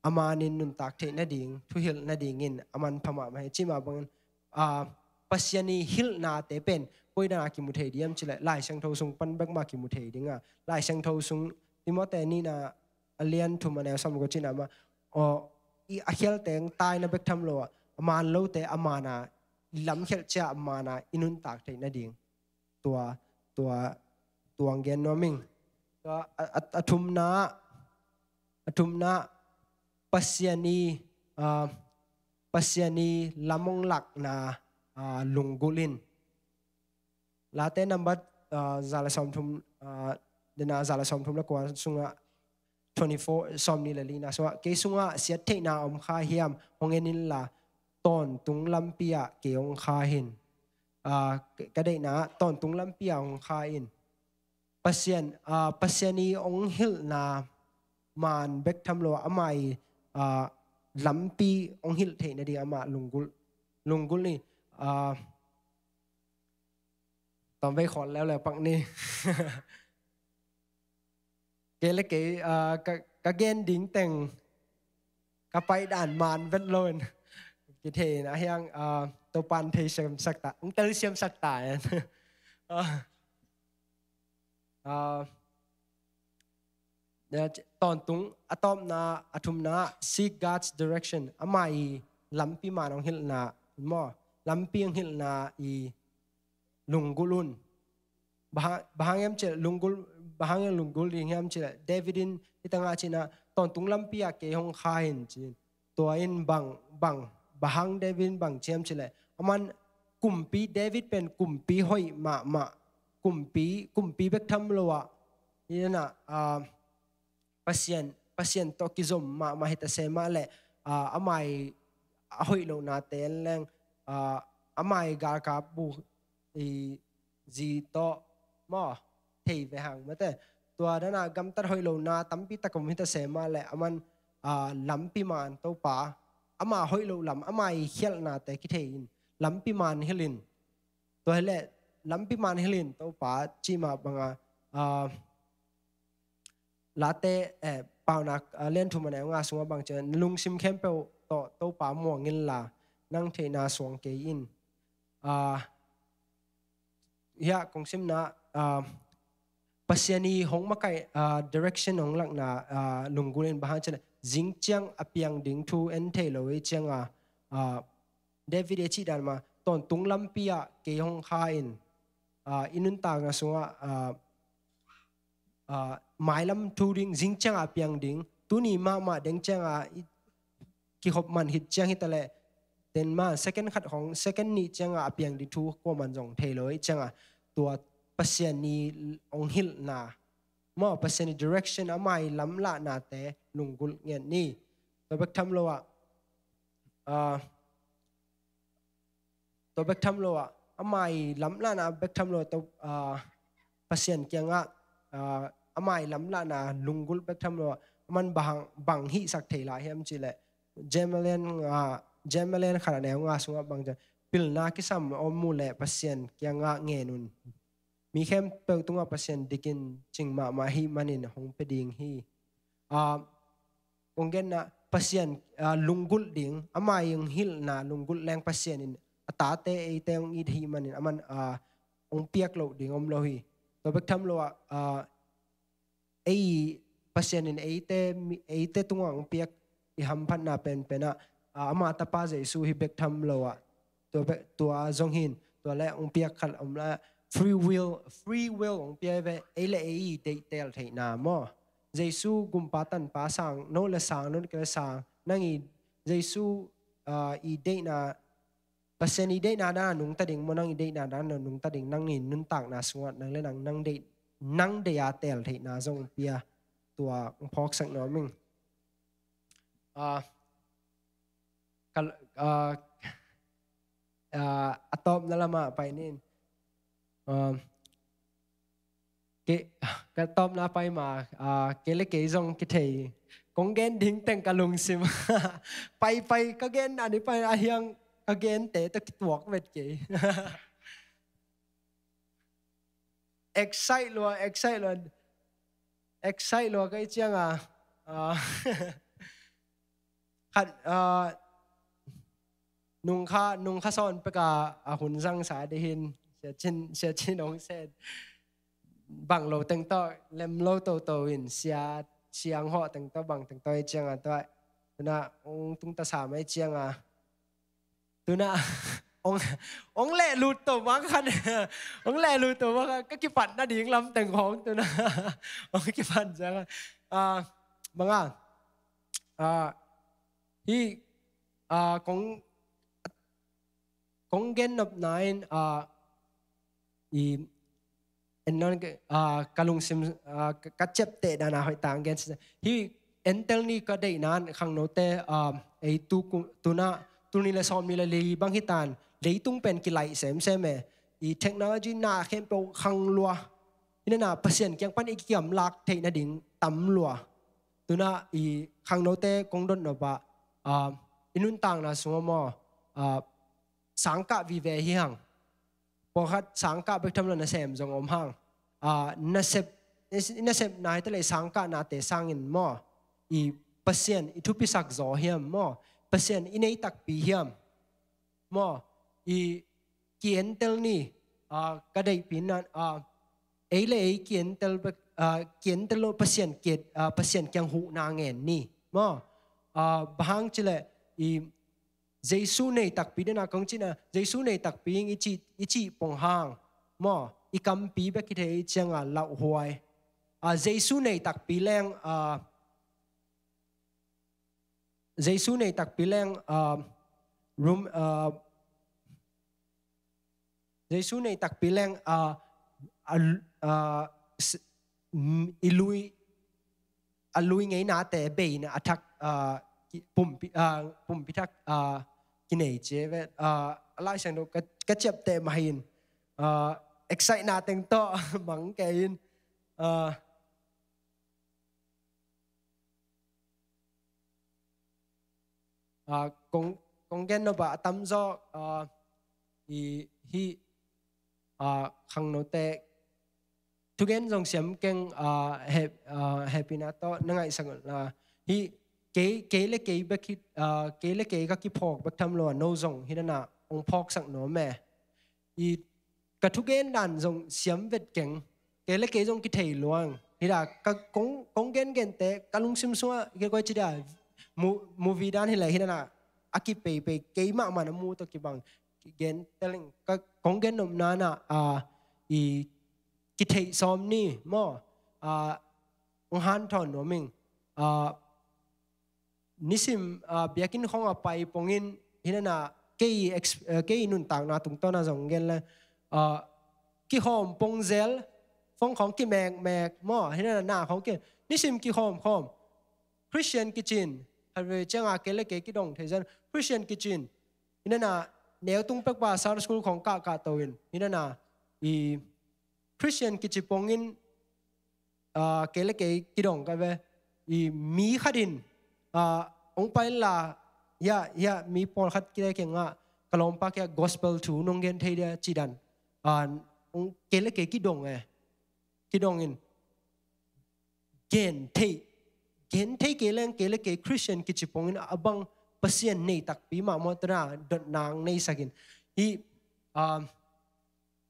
a manin nuntak theih nading, thuhilh nadingin a manpha mahmah hi. Cih mah bangin, ah, Pasian i hilhnate pen koi dana kimu thei diam cih leh, Lai Siangtho sung pan bek mah kimu thei ding a. Lai Siangtho sung, Timote nihna a lian thum a neu sawm le guk cihna mah, aw, i a khialte hong taina bek tham lo ah, a man lote a mana, i lamkhialh ciang a mana i nuntak theih nading. Tua, tua, tua hong gen nuam ing. Tua, a, a, a thumna, a thumna, Pasian i, ah, Pasian i lam hong lakna, ah, lunggulh in. Late nambat, ah, za le sawmthum, ah, dena za le sawmthum le kua sungah, twenty-four, sawmnih le lina sungah, kei sungah siattheihna om kha hiam, hong en inla, tawntung lampi ah kei hong kha in. Ah, ka, ka deihna, tawntung lampi ah hong kha in. Pasian, ah, Pasian i hong hilhna man bek tham lo, ama i, ah, lampi hong hilh theih nading amah lunggulh, lunggulh ni. Ah, tawmvei khawl leuleu pak ni. Kei le kei, ah, ka, ka gen ding teng ka paih dan man vet lo in. Kithei in a hiang, ah, Topan thei siamsak ta, hong tel siamsak ta in. Ah, ah, tawntung, a tawpna, a thumna, seek God's direction. Ama i lampi man hong hilhna, maw, lampi hong hilhna i lunggulh un. Bang hang, bang hang hiam cih leh lunggulh, Bang hangin lunggulh ding hiam cih leh, David in hih tangah ci-in ah, tawntung lampi ah kei hong kha in ci-in. Tua in bang, bang, bang hang David in bang ci hiam cih leh, aman kumpi, David pen kumpi hoih mahmah, kumpi, kumpi bek tham lo ah, hih tangah, ah, Pasian, Pasian tawh kizom mahmah hi ta se mah leh, ah, a mai a hoih lohnate en leng, ah, a mai galkap bu i zi tawh maw, thei ve hang mate. Tua dan a gamtat hoih lohna tampi tak om hi ta se mah leh, aman, ah, lampi man Topa, ama hoih loh lam, ama i khialhnate kithei in, lampi man hilh in. Tua hileh, lampi man hilh in Topa cih mah bang a, ah, Late, eh, Paunak, ah, lian thum a neu nga sungah bang ci hiam, lungsim khempeuh tawh Topa muang inla, nang theihna suang kei in. Ah, hiah kong simna, ah, Pasian i hong makaih, ah, direction hong lakna, ah, lunggulh in, bang hang cih leh, zing ciang a piang ding thu en thei lo i ciang a, ah, David i cih dan mah, tawntung lampi ah kei hong kha in, ah, i nuntakna sungah, ah, ah, mailam thu ding, zing ciang a piang ding, tuni mahmah deng ciang a i kikhop man hi ciang hi ta leh, den mah, second khat khong, second nih ciang a a piang ding thu kuaman zong thei lo i ciang a, tua Pasian i hong hilhna maw, Pasian i direction, ama i lamlahnate lunggulh ngen ni. Tua bek tham lo ah, ah, tua bek tham lo ah, ama i lamlahna bek tham lo ah, tua, ah, Pasian kiangah, ah, ama i lamlahna lunggulh bek tham lo ah, aman bang, bang hihsak thei lai hiam cih leh, Jeremiah, ah, Jeremiah khat a neu nga sungah bang ci hiam, pilna kisam om uh leh Pasian kiangah ngen un. Mi khempeuh tungah Pasian dik in, cing mahmah ahih manin hong pia ding hi. Ah, kong genna, Pasian, ah, lunggulh ding, ama i hong hilhna lunggulh leng Pasian in a tate eite hong it ahih manin, aman, ah, hong piak loh ding om lo hi. Tua bek tham lo ah, ah, ei, Pasian in eite, mi, eite tungah hong piak i hamphatna penpen ah, ah, ama tapa Jesu hi bek tham lo ah, tua bek, tua zong hi in, tua leh hong piak khat om lai, free will, free will hong pia ve, ei leh ei i deihtel theihna maw. Jesu gumpa tanpa sang, no leh sang, no kei leh sang, nang i Jesu, ah, i deihna, Pasian i deihna dan a nungta ding maw, nang i deihna dan a nungta ding, nang i nuntakna sungah nang leh nang, nang deih, nang deih a tel theihna zong pia, tua hong phawksak nuam ing. Ah, ka, ah, ah, a tawpna lamah pai ning. Ah, Kei, ka tawpna pai ma, ah, kei leh kei zong kithei. Kong gen ding teng ka lungsim. Pai, pai, ka gen a ni pai a hiang ka gente tawh kituak vet kei. Excite lua, excite lua. Excite lua ka hih ciang a. Ah, khat, ah, nungkha, nungkha sawn pek a, a hun zangsa dih hi in, Sia Cin, Sia Cin hong seh. Bang lo teng tawh, lem lo toto in, sia, siang hawh teng tawh, bang teng tawh i ciang a tawh. Tu-in ah, hong tung ta sam a i ciang a. Tu-in ah, hong, hong lehlut to mah khan. Hong lehlut to mah khan. Ka kipat nading lam teng hong tu-in ah. Hong kipat ciang a. Ah, bang a. Ah, hih, ah, kong, kong gen nopna in, ah, i, en nawn ke, ah, ka lungsim, ah, ka, ka ciapteh dan a hoih tak gen. Hih entel ni ka deihna in khangnote, ah, ei tu ku, tu-in ah, tul nih leh sawmnih leh li bang hi ta in, leitung pen kilaih semsem e. I technology na khempeuh khang lua. Hih na Pasian kiang pan i kigamlak theih nading tam lua. Tu-in ah i khangnote kong dot nop ah, ah, i nuntakna sungah maw, ah, sangkah vive hi hang. Pawlkhat sangkah bek tham lo nasem zong om hang. Ah, nasep, i nasepna hi ta leh sangkahnate sangin maw, i Pasian i thupisak zaw hiam maw, Pasian i nei takpi hiam. Maw, i ki-entel ni, ah, ka deihpih in ah, ah, ei leh ei ki-entel bek, ah, ki-entel lo Pasian ki-, ah, Pasian kiang huhna ngen ni. Maw, ah, bang hang cih leh i Jesu nei takpi ding a kong cihna, Jesu nei takpi ing i cih, i cih pong hang. Maw, i kampi bek hi thei ciang a lauhuai. Jesu nei takpi leng, Jesu nei takpi leng, rum, Jesu nei takpi leng, i lui, a lui ngeinate beina a thak, pumpi, pumpi thak kinei ci ve. A Lai Siangtho ka ciapteh mah hi in, excite na teng tawh mang kei in. Kong gen nop a tamzaw hih khangnote thugen zong siam keng, hehpihna tawh na ngaihsak uh. Hih kei, kei le kei bek hi, kei le kei ka kiphawk bek tham lo a, no zong hi nana hong phawksak nuam e. I ka thugen dan zong siam vet keng, kei le kei zong kithei luang. Hi da ka kong, kong gen gente ka lungsim sungah kikoi ci da, movie dan hi le hi nana a kipeipei kei mahmah na mu tawh kibang gen teleng ka kong gen nopna na, i kitheih sawm ni maw, hong hanthawn nuam ing. Nisim biakinn khawng a pai pongin hi nana kei, kei nuntakna tungtawna zong gen le, kihawm pongzel, phone khawng kimekmek maw, hi nana na khawng ki, nisim kihawm khawm. Christian kicin, khatvei cianga kei le kei kidong thei zan Christian kicin. Hi nana neu tung pek pa Sunday school khawng kahkah to in hi nana i Christian kici pongin, kei le kei kidong ka ve. I mi khat in, hong pai la, ya, ya, mi pawlkhat kite kengah ka lawmpa kei gospel thu nong gen thei dia ci dan, kei le kei kidong e. Kidong in gen thei, gen thei kei leng kei le kei Christian kici pongin a bang Pasian nei takpi mah maw tana dotna hong neisak in. Hi,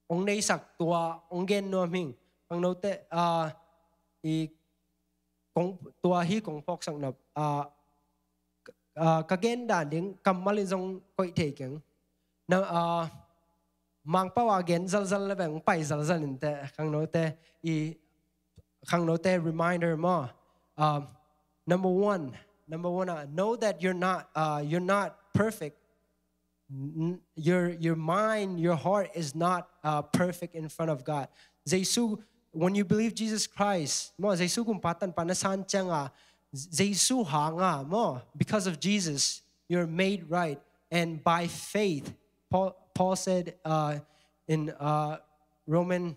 hong neisak tua hong gen nuam hing. Khangnote, i kong, tua hi kong phawksak nop. Ka gen dan ding kammal in zong koih thei keng. Na, Mangpau a gen zalzal le beng pai zalzal in te, khangnote, i khangnote reminder maw. Number one, number one, know that you're not, you're not perfect. Your, your mind, your heart is not perfect in front of God. Jesu, when you believe Jesus Christ maw, Jesu kumpa tanpa na san cianga, Jesu hanga maw, because of Jesus you're made right, and by faith. Paul, Paul said, in Roman,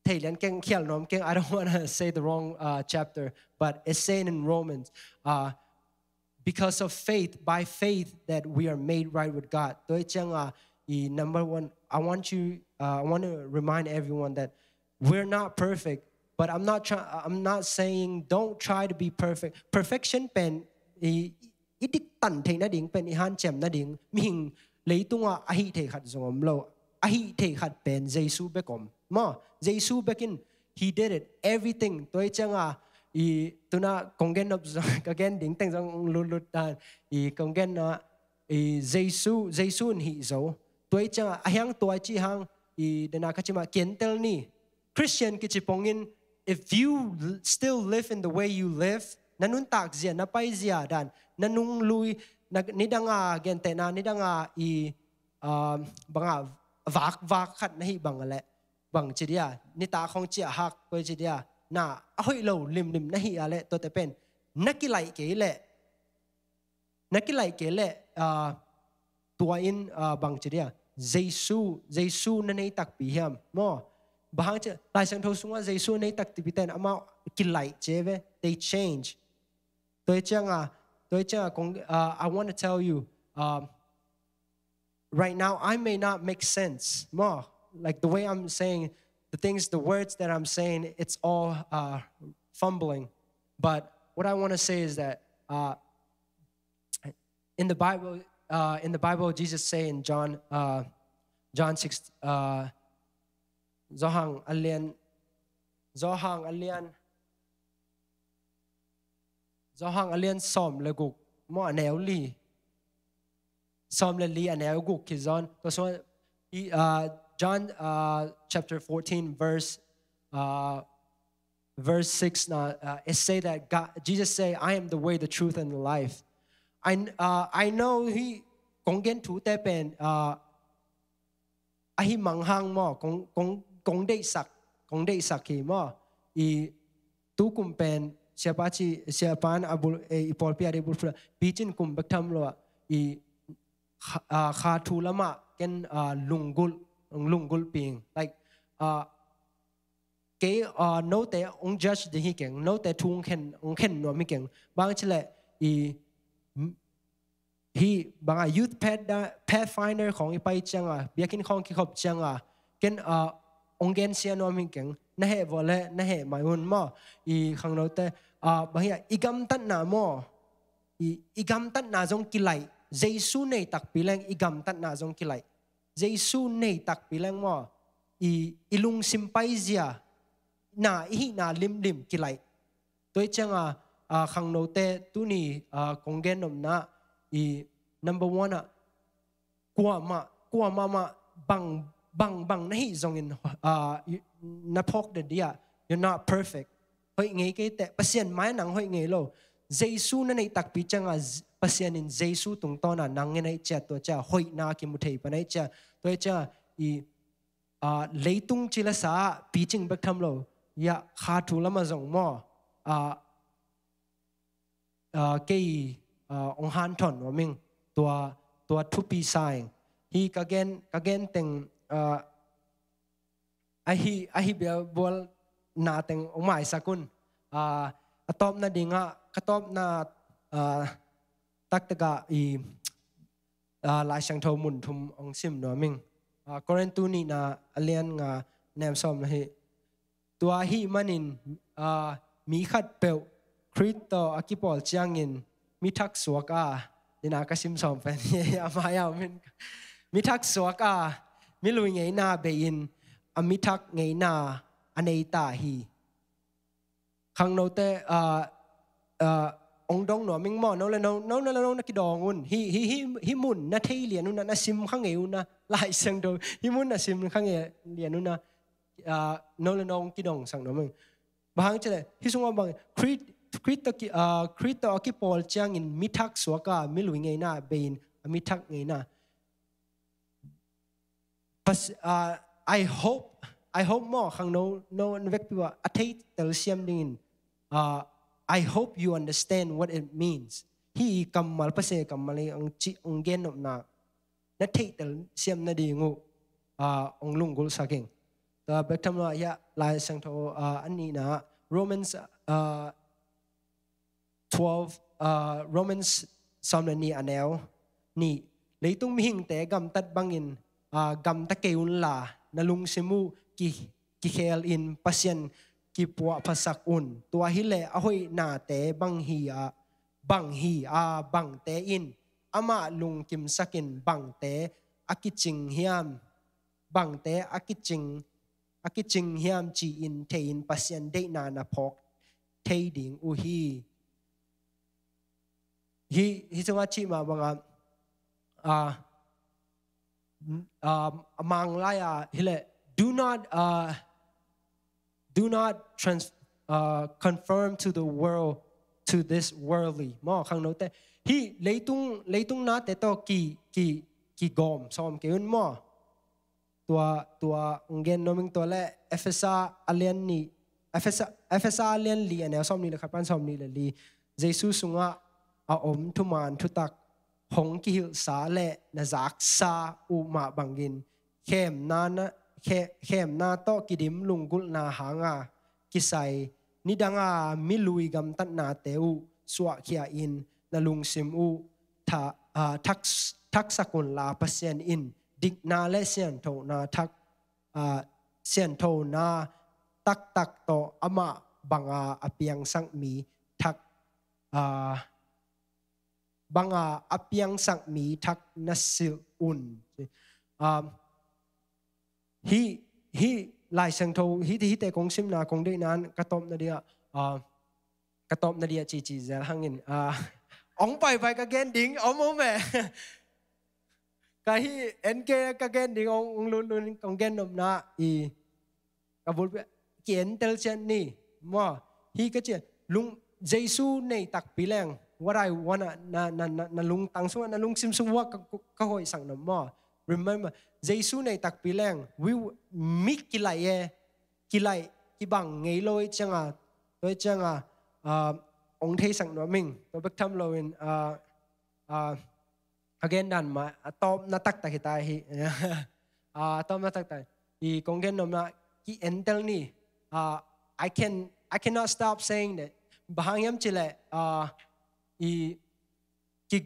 thei lian keng, khial nuam keng, I don't wanna say the wrong chapter, but it's saying in Romans, because of faith, by faith that we are made right with God. Tua hi cianga, i number one, I want you, I want to remind everyone that we're not perfect, but I'm not try, I'm not saying don't try to be perfect. Perfection pen i, i diktan theih nading pen, i hanciam nading mihing leitungah a hih thei khat zong om lo. A hih thei khat pen Jesu bek om maw. Jesu bek in, he did it, everything. Tua hi cianga i tuna kong gen nop zong, ka gen ding teng zong lutlut dan, i kong gen na, i Jesu, Jesu in hih zo. Tua hi cianga a hiang tua ci hang, i dena ka cima kientel ni. Christian kici pongin, if you still live in the way you live, na nuntak zia, na pai zia dan, na nung lui, na, nidanga gentehna, nidanga i, banga vakvak khat na hih bang le, bang ci dia, nita khong cia hak koi ci dia, na a hoih lo limlim na hih a le, tuate pen na kilaih kei le, na kilaih kei le, tua in, bang ci dia, Jesu, Jesu na nei takpi hiam maw. Bang hang ci, Lai Siangtho sungah Jesu nei takpi ten amau kilaih ci ve, they change. Tua hi cianga, tua hi cianga kong, I want to tell you, right now I may not make sense maw. Like the way I'm saying the things, the words that I'm saying, it's all fumbling. But what I want to say is that in the Bible, in the Bible, Jesus say in John, John six, Johan a lian, Johan a lian, Johan a lian sawm le guk maw, a neu li, sawm le li a neu guk khi zon. Tua sung, John uh, chapter fourteen, verse uh, verse six, uh, uh, it say that God, Jesus say, "I am the way, the truth, and the life." I uh, I know hi kong gen thute pen uh, ahi manghang maw, kong kong kong deihsak kong deihsak hi maw. I tu kum pen siapa ci siapa in a bul eh, i pawlpi a dei bulphuh picin kum bek tham lo ah i kha, uh, kha thu lamah ken uh, lunggulh lunggulh ping like uh, kei uh, note ong judge ding hi keng, note thu ong khen ong khen nuam hi keng. Bang cileh i hi banga youth pathfinder khawng i pai cianga biakinn khawng kikhop cianga ken uh, ong gensia nuam hi keng. Na heh vawh le na heh mai un maw. I khangnote uh, bang hi a i gamtatna maw, i, i gamtatna zong kilaih. Jesu nei takpi leng i gamtatna zong kilaih. Jesu nei takpi leng maw, i, i lungsim paizia na i hihna limlim kilaih. Tua hi cianga uh, khangnote tuni uh, kong gen nopna i number one ah kuamah kuamah mah bang bang bang na hih zongin uh, na phawk de dia, you're not perfect. Hoih ngei kei teh, Pasian mai nang hoih ngei lo. Jesu na neih takpi cianga Pasian in Jesu tungtawna nang ngen aih cia, tua cia hoihna kimu thei pan aih cia. Tua hi cianga i uh, leitung cilasa picing bek tham lo. Ia kha thu lama zong maw uh, uh, kei uh, ong hanthawn nuam ing. Tua tua thupi sa ing. Hi ka gen ka gen teng uh, ahi ahi biabual na teng ong maisak un. Uh, a tawpna dingah ka tawpna uh, taktakah i uh, Lai Siangtho mun thum ong sim nuam ing. Uh, Korintu nihna a lian nga nem sawm na hi. Tua hi manin uh, mi khat peuh Khrist tawh a kipawl ciangin mi thak suak a, dina ka sim sawm pen hi a mai a min mi thak suak a, mi lui ngeina bei in a mi thak ngeina a nei ta hi. Khangnote uh, uh, ong dong nuam ing maw, no le no no no no na kidawng un. Hi hi hi hi mun na thei lian un a, na sim kha ngei un a, Lai Siangtho hi mun na sim kha ngei lian un a, uh, no le no ong kidong sang nuam ing. Bang hang cileh hi sungah bang Khrist Khrist tawh ki uh, Khrist tawh a kipawl ciangin mi thak suak a, mi lui ngeina bei in a mi thak ngeina. Pas, uh, I hope I hope maw khangno no na vekpi uh a thei tel siam dingin uh, I hope you understand what it means. Hi kammal Pasian kammal hi ang ci ang gen nopna na thei tel siam na ding uh uh, ang lunggulh saking. Tua bek tham lo ah Lai Siangtho uh, a nihna Romans uh, twelve uh, Romans sawm le nih a neu nih, leitung mihingte gamtat bangin uh, gamta kei unla na lungsim uh ki, kikhel in Pasian kipuahphasak un. Tua hileh a hoihnate bang hi a bang hi a bangte in amah lungkimsakin bangte a kicing hiam bangte a kicing a kicing hiam ci-in thei-in Pasian deihna na phawk thei ding uh hi. Hi hi cungah cih mah bangah uh, uh, a manglai ah hileh do not uh, do not trans, uh, conform to the world, to this worldly maw khangnote. Hi leitung leitung nate tawh ki ki kigawm sawm kei un maw. Tua tua ong gen nuam ing tua le Efesa a lian nih Efesa Efesa a lian li a neu sawm nih le khat pan sawm nih le li. Jesu sungah a om thuman thutak hong kihilhsa le na zaksa uh mah bangin khemna na khe, khemna tawh kidim lunggulhna hanga kisai nidanga mi lui gamtatnate uh suahkhia in na lungsim uh tha, uh, thak, thaksak unla Pasian in dikna le sianthona thak uh, sianthona taktak tawh amah banga a piangsak mi thak uh, banga a piangsak mi thak na silh un. Um, hi hi Lai Siangtho hi hite kong simna kong deihna in ka tawpna dia uh, ka tawpna dia cici zel hangin uh, ong paipai ka gen ding om om eh. Ka hih en kei ka gen ding ong, ong lutlut in kong gen nopna i ka bulpi ki-entel ciat ni. Maw, hih ka ciah lung, Jesu nei takpi leng, what I wanna, na, na, na, na lungtang sungah, na lungsim sungah ka, ka hoihsak nop maw. Remember, Jesu nei takpi leng, we, mi kilaih e, kilaih, kibang ngei lo i cianga, tua i cianga, ah, ong theisak nuam ing, tua bek tham lo in, ah, ah, a gen dan mah, a tawpna taktak hi ta hi. A tawpna taktak. I kong gen nopna, ki-entel ni. Ah, I can, I cannot stop saying that. Bang hang hiam cih leh, ah, i, ki,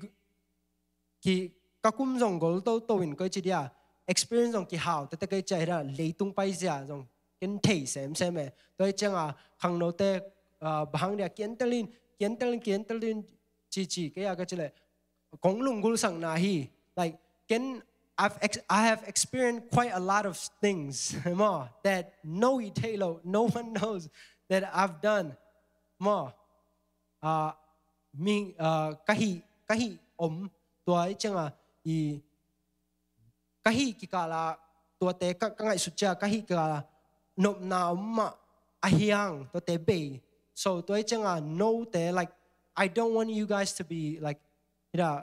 ki, ka kum zong gol toto in koi ci dia. Experience zong kihau, tete koi ci a hi da, leitung paizia zong ken thei semsem e. Tua i cianga khangnote, ah, bang hang dia, ki-entel in, ki-entel in, ki-entel in, ci ci, kei a ka cih leh, kong lunggulhsakna hi. Like, ken, I've ex-, I have experienced quite a lot of things, maw, that no i thei lo, no one knows that I've done. Maw, ah, mi, ah, ka hih, ka hih om, tua i cianga, i, ka hih kikala, tuate ka, ka ngaihsut cia, ka hih kikala, nopna om mah a hiang, tuate bei. So, tua i cianga, note, like, I don't want you guys to be, like, hi da,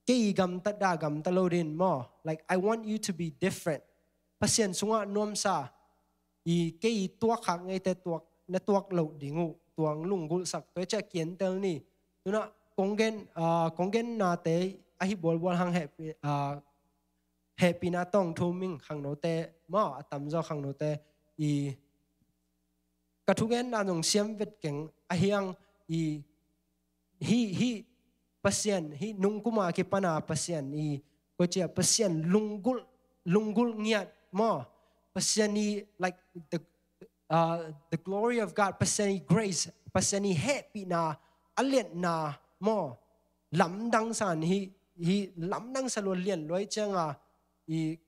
kei gamtat da, gamta lo din maw. Like, I want you to be different. Pasian sungah nuamsa, i kei tuak khak ngeite tuak, na tuak lo ding uh, tuang lunggulhsak, tua i cia ki-entel ni. Tuna, kong gen, ah, kong gen nate, ahi bualbual hang hehpi, ah, hehpihna tawng thum ing khangnote, maw, a tamzaw khangnote, i, ka thugenna zong siam vet keng a hiang i, hi, hi, Pasian, hi nungkuma kipana Pasian i, koi cia Pasian lunggulh, lunggulh ngiat, maw. Pasian i, like, the, uh, the glory of God, Pasian i grace, Pasian i hehpihna, a liatna, maw. Lamdang san hi, hi lamdang sa lua lian lua i cianga, i,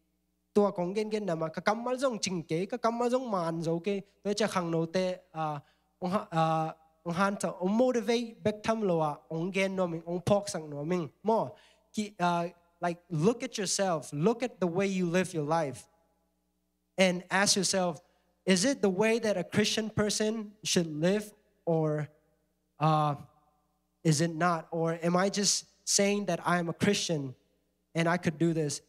tua kong gengenna mah, ka kammal zong cing kei, ka kammal zong man zo kei, tua i cia khangnote, ah, ong ha-, ah, ong han sa, ong motivate bek tham lo a, ong gen nuam ing, ong phawksak nuam ing. Maw, ki, ah, like, look at yourself, look at the way you live your life, and ask yourself, is it the way that a Christian person should live, or, uh, is it not? Or am I just saying that I am a Christian and I could do this?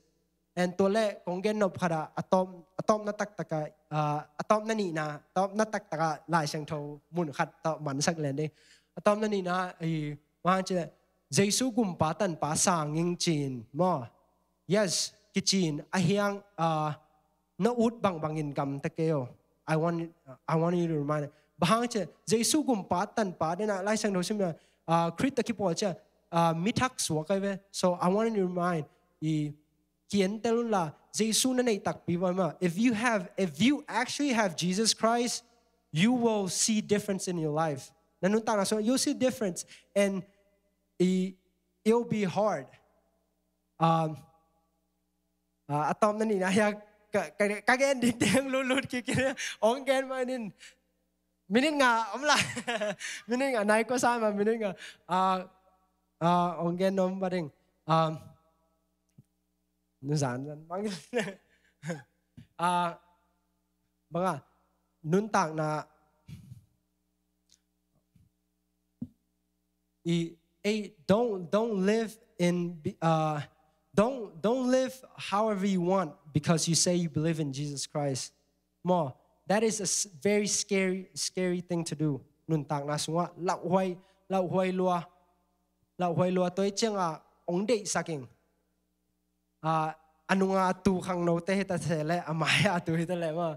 And tua leh kong gen nop khat a, a tawp, a tawpna taktak a, ah, a tawpna nihna, tawpna taktak a Lai Siangtho mun khat tawh mansak lian ding. A tawpna nihna, i, bang hang cih leh, Jesu gumpa tanpa sang ing ci-in, maw. Yes, kici-in, a hiang, ah, na ut bangbangin gamta kei o. I want, I want you to remind. Bang hang cih leh, Jesu gumpa tanpa, dena Lai Siangtho sim na, ah, Khrih tawh kipawl cia, ah, mi thak suak ai ve. So I want you to remind, i, ki-entel un la, Jesu na neih takpi vai mah. If you have, if you actually have Jesus Christ, you will see difference in your life. Na nuntakna sung, you'll see difference, and it, it'll be hard. Um, ah, a tawpna nihna hiang, ka, ka, ka gen ding teng lutlut kik in, ong gen mah ning. Minute nga om lai. Minute nga nai ko sa mah, minute nga. Ah, ah, ong gen nuam mah ding. Um, Nu zan zan bang. Ah, bang a, nuntakna. I, eh, don't, don't live in, uh, don't, don't live however you want because you say you believe in Jesus Christ. Maw, that is a s-, very scary, scary thing to do. Nuntakna sungah lauhuai, lauhuai lua, lauhuai lua, tua i ciangah ong deihsak ing. Ah, a nunga tu khangnote hi ta se leh, a mai-a tu hi ta leh maw.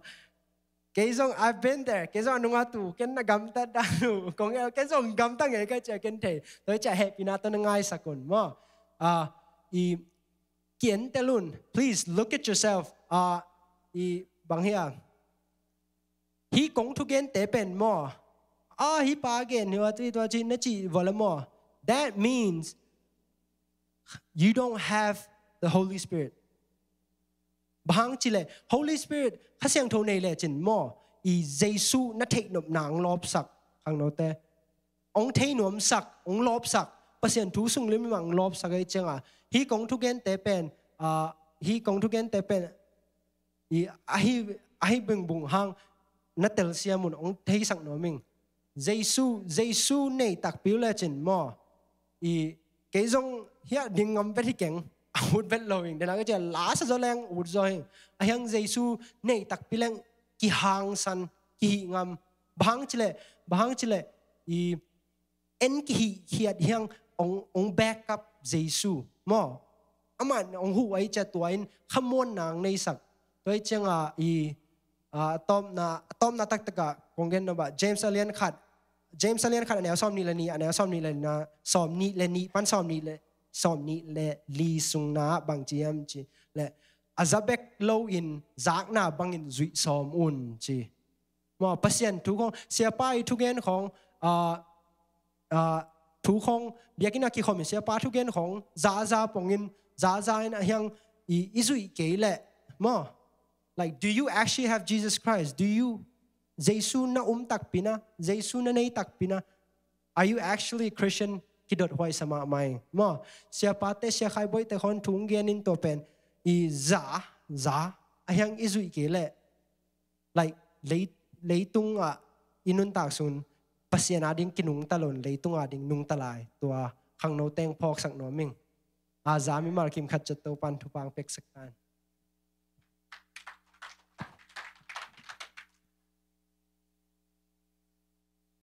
Kei zong, I've been there. Kei zong a nunga tu, ken na gamtat dan uh. Kong el, ken zong gamta ngei ka cia ken thei. Tua i ciah hehpihna tawh na ngaisak un maw. Ah, i ki-entel un. Please look at yourself. Ah, i bang hi a. Hih kong thugente pen maw, ah, hih pa gen hi a, tua ci, tua ci, na cih vua leh maw. That means you don't have the Holy Spirit. Bang hang cih leh, Holy Spirit, Kha Siangtho nei lecin maw, i Jesu na theihnopna ong lawpsak, khangnote. Ong theinuamsak, ong lawpsak, Pasian thu sung limlim ah ong lawpsak ahih ciangah. Hih kong thugente pen, Ah, hih kong thugente pen i ahi, ahi bengbung hang na telsiam un hong theisak nuam ing. Jesu, Jesu nei takpi uh lecin maw, i kei zong hiah ding ngam vet hi keng, a ut vet lo ing. Dena ka cia lasa zaw leng ut zaw hi. Ahiang Jesu nei takpi leng kihangsan, kihih ngam. Bang hang cileh, bang hang cileh i en kihih khiat hiang hong, hong back up Jesu maw. Amah hong huh ahi cia tua in khamuanna hong neisak. Tua hi cianga i, ah, tawpna, tawpna taktakah kong gen nop ah James a lian khat, James a lian khat a neu sawm nih le nih, a neu sawm nih le nih, sawm nih le nih pan sawm nih le, sawm nih le li sungna bang ci hiam ci leh, a za bek lo in zakna bangin zuih sawm un ci. Maw, Pasian thu khong, siapa i thugen khong, ah, ah, thu khong, biakinn a kikhawm in siapa thugen khong zaza pongin, zaza in ahiang i, i zuih kei leh maw. Like, do you actually have Jesus Christ? Do you, Jesu na um takpi na, Jesu na nei takpi na? Are you actually Christian? Kidot huai sa mahmah ing maw. Siapate, Sia Khai Boite khong thu hong gen in tua pen i za, za, ahiang i zuih kei leh, like, lei, leitung ah i nuntak sun Pasian ading kinungta lo in leitung ading nungta lai, tua khangno teng phawksak nuam ing. A za mimal kim khat ciat Topan thupha hong piaksak ta hen.